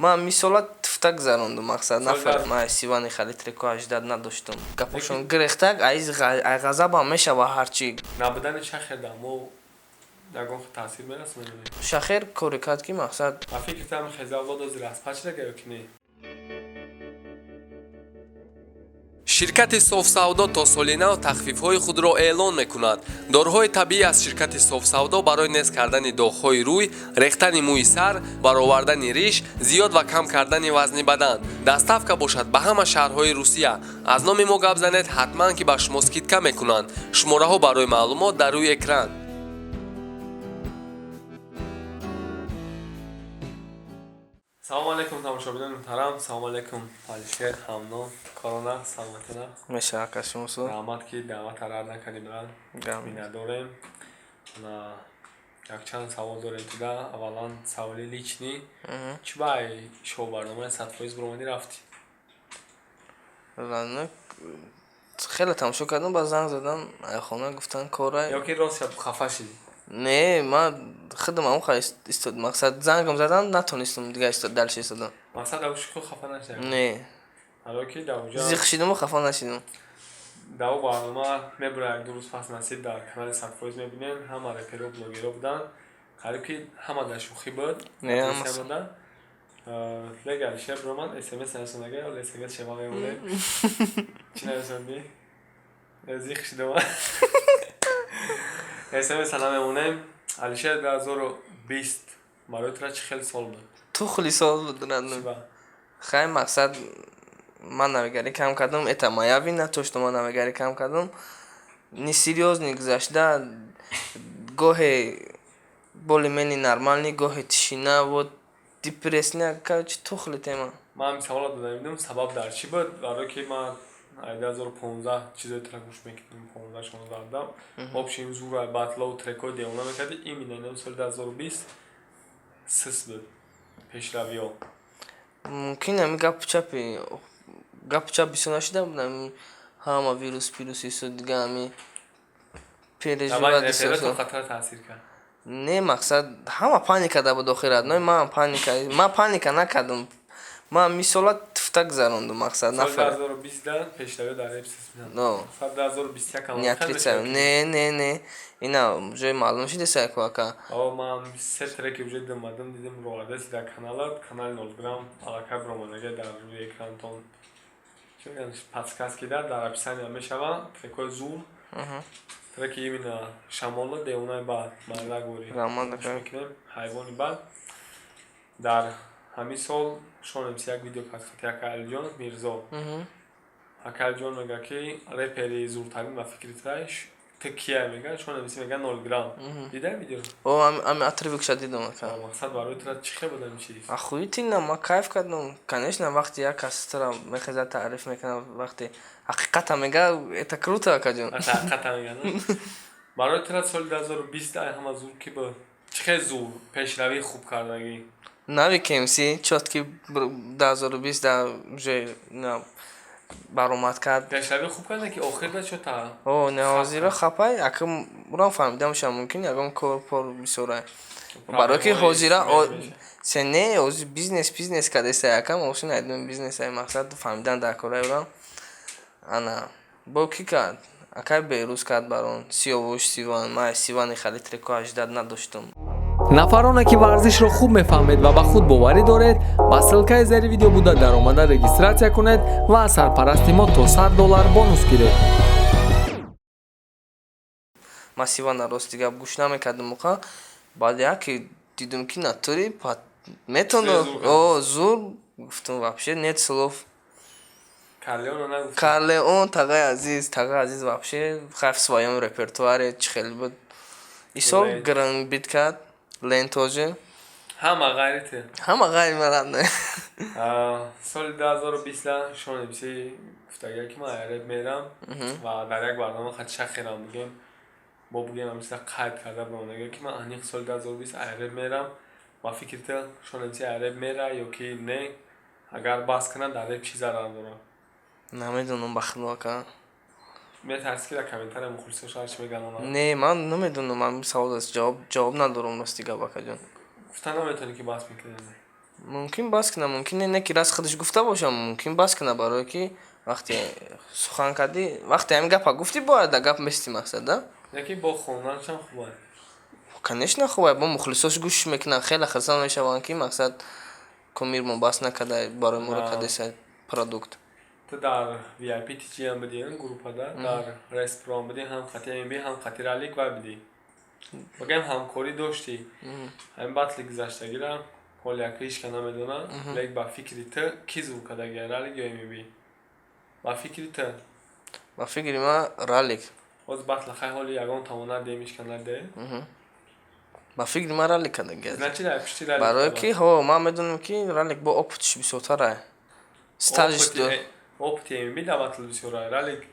Ман мисола туфта гузарондум, мақсад нафар. Ман Сивани хали треко аждад надоштум. Гапошон гирехтак, ай ғазабам мешава ҳарчи. Набудани Шахер дар мо ягон таъсир мерасонад? Шахер коре кард, ки мақсад. Ба фикри ту, ҳамин хезавлод озир распачида ё ки не? Ширкати Софсавдо то соли нав тахфифҳои худро эълон мекунад. Доруҳои табиӣ аз ширкати Софсавдо барои нест кардани доғҳои рӯй, рехтани мӯи сар, баровардани риш, зиёд ва кам кардани вазни бадан. Доставка бошад ба ҳама шаҳрҳои Русия. Аз номи мо гап занед, ҳатман ки ба шумо скидка мекунанд. Шумораҳо барои маълумот дар рӯи экран. Салому алайкум, тамошобинони муҳтарам. Салому алайкум, Алишер ҳамном. Корона, саломатина? Мешава, ака, шумосо? Раҳмат, ки даъвата рад накардӣ, брат. Миннатдорем. Якчанд савол дорем туда. Аввалан, саволи личный: чӣ ба шоу барномаи 100% биромадӣ, рафтӣ? Хеле тамошо кардам, ба занг задам айхона, гуфтан кора. Ё ки рост хафа шидӣ? Не, ман худам амха истод, мақсад, зангам задан, натонистам дига истод, дальше истодам. Мақсад, авши худ хафа нашидӣ? Не. Ҳало ки дар уҷа зиқ шидаму хафа нашидам. Дар о барнома мебура, як ду рӯз пас, насиб, дар канали 100% мебинем. Ҳама реперо, блогеро буданд, қариб ки ҳама дар шӯхӣ буд. Будан лега Алишер биромад, смс нарасондага, смс шева мемонем. Чӣ нарасондӣ? Зиқ шидам, смс намемонем. Алишер, 2020 барои тура чӣ хел сол буд? Тухли сол буд. Хай, мақсад, ман навигарӣ кам кардам, это моя вина, то что ман навигарӣ кам кардам. Несерьёзный гузашта, гоҳе более-менее нормальный, гоҳе тишина, вот депрессия, короче, тухли тема. Ман ҳамин саволро дода будам. Сабаб дар чӣ буд? Барое ки ман 2015 чизои тура гӯш мекардам, 15, 16 в общем зура батлову трекҳои девона мекарди. Именно инам соли 2020 сис буд пешравиҳо. Мумкин, ҳами гапу чапи, гапу чап бисёр нашида буд, ҳами ҳама вирус пирус ису дига, ҳами переживать. Таъсир кард? Не, мақсад, ҳама паника да буд охир, родной. Ман паника, ман паника накардам. Ман мисола туфта гузарондум, мақсад. Нафар 2020 пешравиҳо дар реп сис. Но. 2021. Не отрицаю, не, не, не, ина уже маълум шида ку, ака. О, ман се треки уже димадам, дидим, роадаси дар каналат, канали 0 грамм аллакай биромадага дар рӯи экрантон. Чӣ мегӯянд, подсказки дар описания мешаванд трекҳои зур. Треки именно шамола девонаи бад мардагори мекунем, ҳайвони бад. Дар ҳамин сол Шон МС як видео кард хати ака Алиҷон Мирзо. Ака Алиҷон мега, ки репери зуртарин ба фикри траш ту кия? Мега, Шон МС мега 0 грамм. Дидай видео? О, ами отрывокша дидам, ака. Мақсад, барои тура чӣ хел буд ҳамин чиз? Охуительно, ман кайф кардам, конечно. Вақте як кас тура мехезад, таъриф мекунад, вақте ҳақиқата мега, это круто, акаҷон. Ҳақиқата мега. Барои тура соли 2020 ай ҳама зур ки буд? Чӣ хел зур пешравии хуб кардагӣ? Нави КМС чёткий 2020 да уже баромад кард. Пешравӣ хуб карда, ки охирда чо та? О, не, ҳозира хапай, ака, урам фаҳмида мешавам, мумкин ягон кор пор бисёрай. Барое ки ҳозира се не, ҳозир бизнес, бизнес кардеста, якам ошин айдум бизнес, ай мақсад фаҳмидан дар кораи урам. Ана бо ки кард, акай Берӯз кард барон Сиёвуш Сиван. Ман Сивани хали треко аждад надоштум. Нафароне, ки варзишро хуб мефаҳмед ва ба худ боварӣ доред, ба ссылкаи зери видео буда даромада регистрация кунед ва аз сарпарасти мо то 100 доллар бонус гиред. Ман Сивана, рости гап, гӯш намекардам муқа. Баъд яке дидум, ки натури метавона, о, зур, гуфтум, вообще нет слов. Карлеон, тағаи азиз, тағаи азиз, вообще хайф в своём репертуаре чӣ хел буд. Исол гран бит кард, лен тоже. Ҳама ғайри ту. Ҳама ғайри ман. Соли 2020 Шон МС гуфтагия, ки ман реп мерам, ва дар як барнома хати шахерам бигем, бо бигем, ҳамисла қайд карда бимонага, ки ман аниқ соли 2020 айреп мерам. Ба фикри ту, Шон МС айреп мера ё ки не? Агар бас кунад, дар реп чӣ зарар дорад? Намедонам, ба худо, ака. Метарси, ки дар комментария мухлисош ҳарчи мегӯянд? Не, ман намедонам, ҳамин савол аст, ҷавоб надорам, рости гап, акаҷон. Гуфта наметавонӣ, ки бас мекунӣ? Мумкин бас кина, мумкин не, не ки раз худаш гуфта бошам, мумкин бас кина, барое ки вақте сухан кардӣ, вақте ҳамин гапа гуфтӣ, бояд да гап мести, мақсад да. Яки бо хонданашам хуб. Конечно, хуб, бо мухлисош гӯш мекунанд, хеле хурсанд мешаванд, ки мақсад кумир мо бас накарда, барои моро кардеса продукт. Ту дар VIP TG ҳам бидӣ, группада дар Респро ҳам бидӣ, ҳам қати МБ, ҳам қати Ралик вай бидӣ. Багам ҳамкорӣ доштӣ. Ҳамин батли гузаштагира ҳоли яка ҳеч ка намедона, лек ба фикри ту кӣ зур кардагия, Ралик ё МБ? Ба фикри ту. Ба фикри ман, Ралик. Ҳозир батла хай ҳоли ягон тамона дем, ҳеч ка надем. Ба фикри ман, Ралик кардагия. Значит, дар пишти Ралик. Барое ки ҳо, ман медонам, ки Ралик бо опытиш бисёртара, стажиш. Опыти МБ дар батл бисёра. Ралик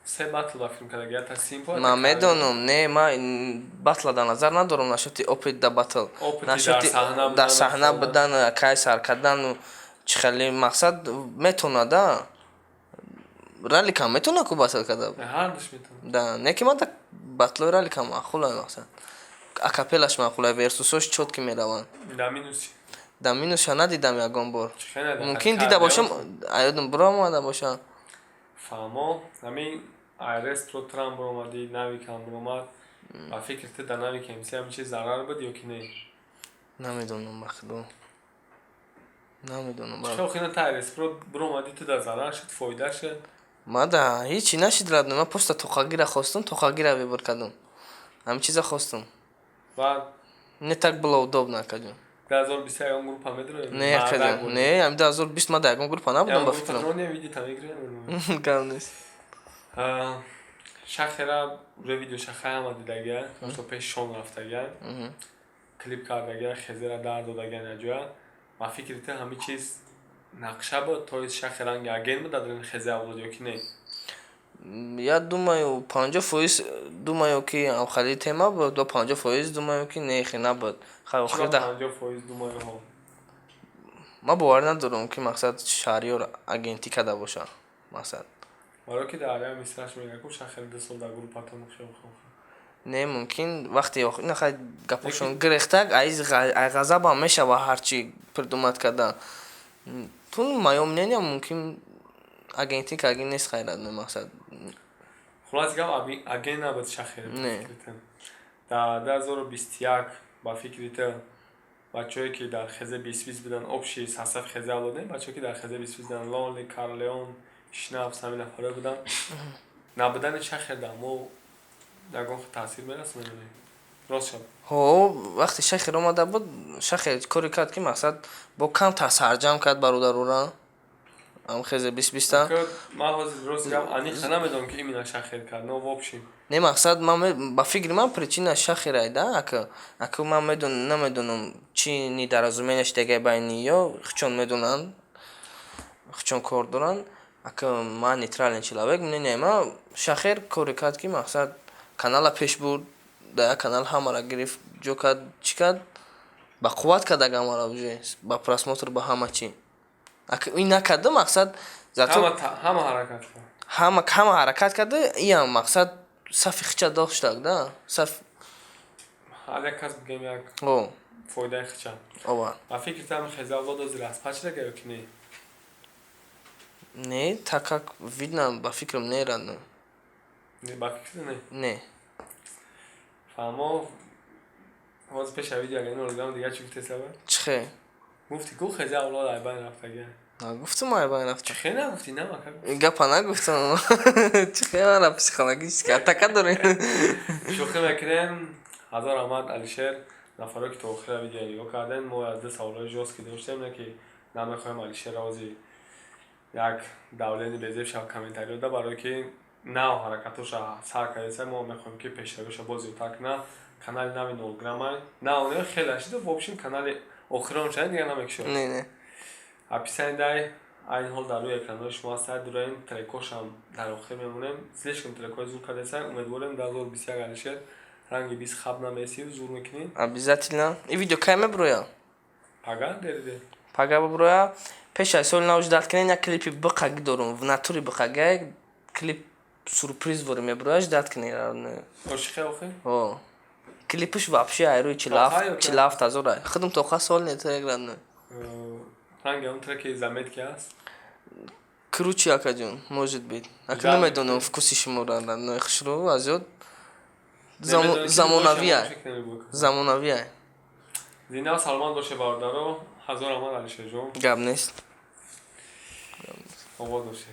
се батл ба филм кардагия, та симпо. Ман медонам, не, ман батла дар назар надорам, насчёти опыт да батл. Насчёти дар саҳна будан, кай сар кардану чӣ хеле, мақсад, метавонад да. Раликам метавонад ку батл карда. Ҳардуш метавонад. Да, не ки ман да батлои Раликам маъқулай, мақсад, акапелаш маъқулай, версусош чётко мераванд. Да минус? Да минуса надидам ягон бор. Мумкин дида бошам, аёдам биромада бошам. Фаҳмо, ҳамин Айрес Про трам биромадӣ, Навикам биромад. Ба фикри ту, дар Навик МС ҳамин чиз зарар буд ё ки не? Намедонам, ба худо, намедонам. Чӣ охир та Айрес Про биромадӣ, ту дар зарар шуд, фоида шуд? Ма да ҳечи нашид, радно, ман просто тоқагира хостум, тоқагира выбор кардам, ҳамин чиза хостум. Баъд? Не, так было удобно, акаҷон. 2021 ягон группа медроем? Не, акаҷон, не, ҳамин 2020 ман дар ягон группа набудам, ба фикрам. Гап нест. Шахера уже видео шаха ҳама дидагия, то пеш шон рафтагия, клип кардагия, хезера дар додагия наҷоя. Ба фикри ту, ҳамин чиз нақша буд, то есть шахи ранги агент буд дар хезе авлод ё ки не? Я думаю, 50% думаю, ки амхали тема буд, ва 50% думаю, ки не, хе набуд. Хай, охир да. 50% думаю ҳо? Ман бовар надорам, ки мақсад Шаҳриёр агентӣ карда боша, мақсад. Барое ки дар як мисраш мега ку шахи 2 сол дар группатон. Не, мумкин вақте ина хай гапошон гирехтак, ай ғазабам мешава, ҳарчи придумать кардан. Ту моё мнение, мумкин агентӣ карги нест, хайрат, мақсад. Хулоси гап, агент набуд шахи? Не. Дар 2021, ба фикри ту, бачаҳое ки дар хезе 2020 буданд, общий состав хезе авлодем, бачаҳое ки дар хезе 2020 буданд, Лонли, Карлеон, Шнапс, ҳамин нафарое буданд, набудани шахе дар мо ягон таъсир мерасонад? Рост шаб. Ҳо, вақте шахер омада буд, шахер коре кард, ки мақсад бо камтар сарҷамъ кард бародарора ам хезе 2020-та. Ман ҳозир, рост гап, аниқ намедонам, ки именно шахер кард, но в общем. Не, мақсад, ман ба фикри ман, причина шахерай да, ака ман намедонам, чи недоразумение шидагай байни ё хичон медонанд, хичон кор доранд. Ака, ман нейтральный человек, мнение ман, шахер коре кард, ки мақсад канала пеш бурд, дар як канал ҳамаро гирифт, ҷо кард, чӣ кард, ба қувват кард ҳамаро, уже ба просмотр, ба ҳама чӣ. Ака ин накарда, мақсад, зато ҳама ҳаракат кард. Ҳама ҳаракат карда, иам мақсад сафи хича доштак да саф. Ҳар як кас бигем як фоидаи хича. Ова. Ба фикри ту, ҳами хеза авлод ҳозир распад шидага ё ки не? Не, так как видно, ба фикрам, не, родной. Не, ба фикри не? Не. Фаҳмо, ҳозир пеша видео агар инро дигар чӣ гуфтеса? Чӣ хе? Гуфти ку хеза авлод айбайн рафтага. Нагуфтум айбайн рафта. Чӣ хе нагуфтӣ, намака? Гапа нагуфтам. Чӣ хе мара психологически атака дорем? Шӯхӣ мекунем. Ҳазор раҳмат, Алишер. Нафаро, ки то охира видео нигоҳ кардем, мо аз ду саволҳои жёсткий доштем, не ки намехоҳем Алишер ҳозир як давлени безеб шав комментариё да, барое ки нав ҳаракатоша сар кардеса, мо мехоҳем, ки пешравиша боз зиёдтар кунад. Канали нави Нолграмай нав не, хеле шида, в общем, канали охирон шуда, дигар намекушод. Не, не. Описание дай, айни ҳол дар рӯи экранҳои шумо ҳастад, дураин трекошам дар охир мемонем. Слишком трекҳои зур кардеса. Умедворем, 2021, Алишер, ранги бист хаб намесив, зур мекунӣ. Обязательно. И видео кай меброя? Пага, дериде. Пага биброя. Пеш аз соли нав ждать кунед, як клипи биқаги дорум, в натуре биқага клип, сюрприз вори меброя, ждать кунед. Ошиқе охир? О, клипиш вообще айрӯи 47 47 ҳазор. Худам тоқа сол не трек, родной. Ранги он треки заметки аст. Круче, акаҷон, может быть. Ака, намедонам вкуси шуморо, родной, хушрӯ аз ёд замонавия, замонавия. Зинда саломат боше, бародаро. Ҳазор раҳмат, Алишерҷон. Гап нест. Обод боше.